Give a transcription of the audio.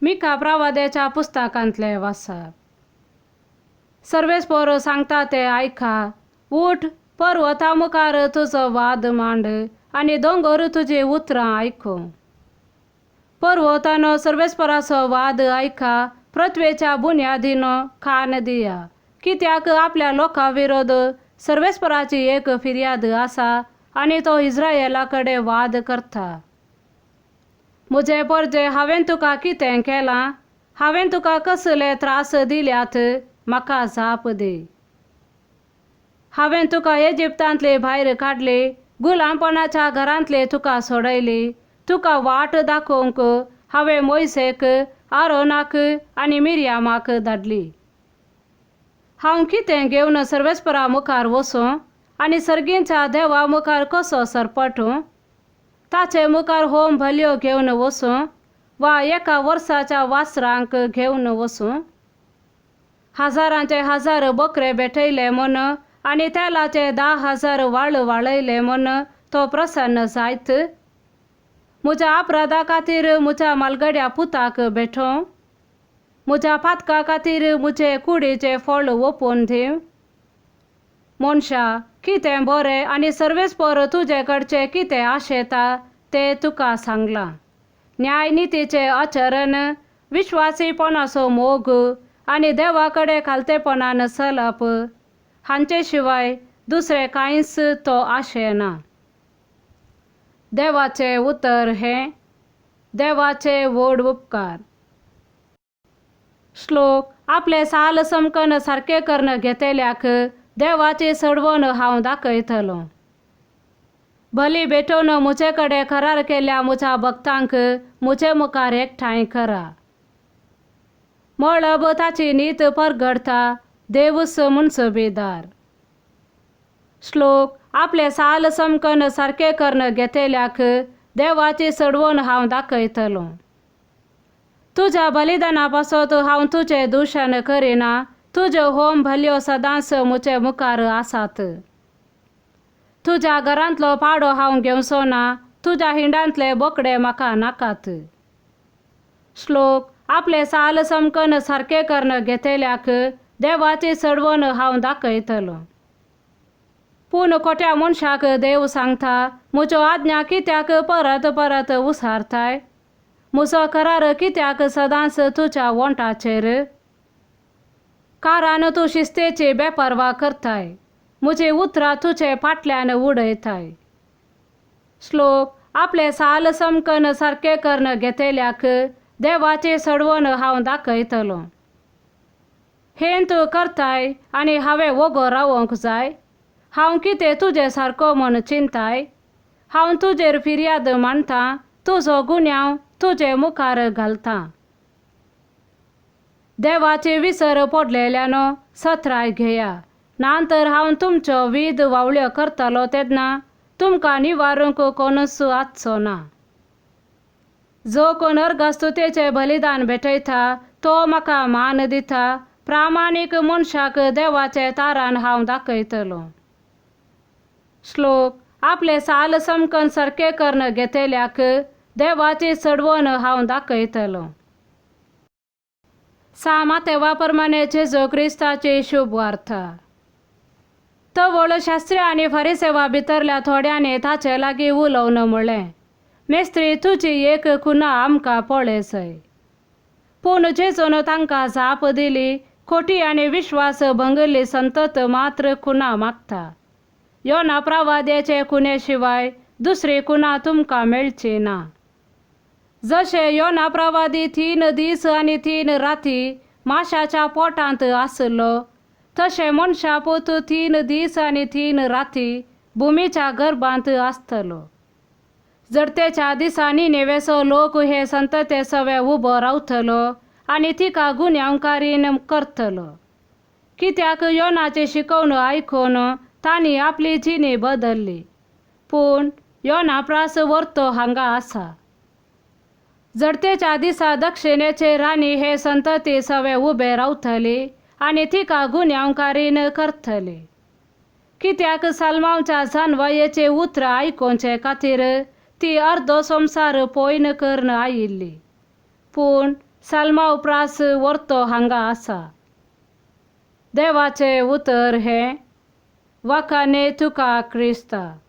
मिका प्रवाद्याच्या पुस्तकांतलें वाचप. सर्वेस्पोर सांगता तें आयका. उठ, पर्वता मुखार तुजो वाद मांड आनी दोंगर तुजी उतरां आयकूं. पर्वतानो सर्वेस्पराचो वाद आयका, पृथ्वेच्या बुन्यादीनो कान दिया. कित्याक आपल्या लोकां विरोध सर्वेस्पराची एक फिर्याद आसा आनी तो इस्रायला कडेन वाद करता. म्हजे परजे, हांवें तुका कितें केलां? हांवें तुका कसले त्रास दिल्यात? म्हाका जाप दी. हांवें तुका इजिप्तांतली भायर काडली, गुलामपणाच्या घरांतली तुका सोडयली. तुका वाट दाखोवंक हांवें मोयसेक, आरोनाक आनी मिरयामाक धाडली. हांव कितें घेवन सर्वेस्परा मुखार वचूं आनी सर्गींच्या देवा मुखार कसो सरपटूं? ताचे मुखार होम भलयो घेवन वचूं वा एका वर्साच्या वासरांक घेवन वचूं? हजारांचे हजार बकरे भेटयले म्हूण आनी तेलाचे 10,000 वाळ वाळयले म्हूण तो प्रसन्न जायत? म्हज्या अपराधा खातीर म्हज्या मालगड्या पुताक भेटोवं? म्हज्या पातका खातीर म्हजे कुडीचें फळ ओपून दिवं? मनशा, कितें बरें आनी सर्वेस्पर तुजे कडचें कितें आशेता तें तुका सांगलां. न्यायनितीचें आचरण, विश्वासीपणाचो मोग आनी देवा कडेन खालतेपणान चलप हांचे शिवाय दुसरें कांयच तो आशेना. देवाचें उतर हें देवाचे व्हड उपकार. श्लोक. आपले साल समकन सारकें करून घेतल्याक देवाची सडवण हांव दाखयतलो. बली भेटोवन म्हजे कडेन करार केल्ल्या म्हज्या भक्तांक म्हजे मुखार एकठांय करा. मळब ताची नीत परगडता, देवूच मुनसबीदार. श्लोक. आपले साल समकन सारकें करून घेतल्याक देवाची सडवण हांव दाखयतलो. तुज्या बलिदाना पासत हांव तुजें दुशण करिना, तुज्यो होम भलयो सदांच म्हजे मुखार आसात. तुज्या घरांतलो पाडो हांव घेवचो ना, तुज्या हिंडांतले बोकडे म्हाका नाकात. श्लोक. आपले साल समकन सारकें करून घेतल्याक देवाची सडवण हांव दाखयतलो. पूण खोट्या मनशाक देव सांगता, म्हज्यो आज्ञा कित्याक परत परत उसारताय? म्हजो करार कित्याक सदांच तुज्या वोंटाचेर? कारण तूं शिस्तेची बेपर्वा करताय, म्हजी उतरां तुजे फाटल्यान उडयताय. श्लोक. आपले साल समकन सारकें करून घेतल्याक देवाची सडवण हांव दाखयतलो. हें तूं करताय आनी हांवें वोगो रावोंक जाय? हांव कितें तुजे सारको म्हूण चिंताय? हांव तुजेर फिर्याद मांडटा, तुजो गुन्यांव तुजे मुखार घालता. देवाची विसर पडलेल्यानो सत्राय घेया, ना तर हांव तुमच्यो वीद वावळ्यो करतलो तेन्ना तुमकां निवारूंक कोणूच आसचो ना. जो कोण अर्घास्तुतेचें बलिदान भेटयता तो म्हाका मान दिता. प्रामाणीक मनशाक देवाचें तारान हांव दाखयतलो. श्लोक. आपले साल समकन सारकें करून घेतल्याक देवाची सडवण हांव दाखयतलो. सा मातेवा प्रमाणे जेजू क्रिस्ताची शुभ वार्ता. तवळ शास्त्री आनी फारिसेवा भितरल्या थोड्यांनी ताचे लागीं उलोवन म्हणलें, मेस्त्री, तुजी एक खुना आमकां पळयसय. पूण जेजून तांकां जाप दिली, खोटी आनी विश्वास भंगल्ली संतत मात्र खुना मागता. योना प्रवाद्याचे खुने शिवाय दुसरी खुना तुमकां मेळची ना. जशें योना प्रवादी 3 दीस आनी 3 राती माशाच्या पोटांत आसलो, तशें मनशा पूत 3 दीस आनी 3 राती भुमीच्या गर्भांत आसतलो. जडतेच्या दिसांनी नेवेचो लोक हे संतते सवे उबो रावतलो आनी तिका गुन्यांवकारीन करतलो. कित्याक योनाची शिकवण आयकून तांणी आपली जिणी बदल्ली. पूण योना प्रास वर्तो हांगा आसा. जडतेच्या दिसा दक्षिणेचे राणी हे संतती सवे उबे रावतली आनी तिका गुन्यांवकारीन करतली. कित्याक साल्मांवच्या जानवायेचे उतरां आयकुचे खातीर ती अर्दो संवसार पोयन करून आयिल्ली. पूण साल्मा उपरास वर्तो हांगा आसा. देवाचें उतर हें वाखाने तुका क्रिस्ता.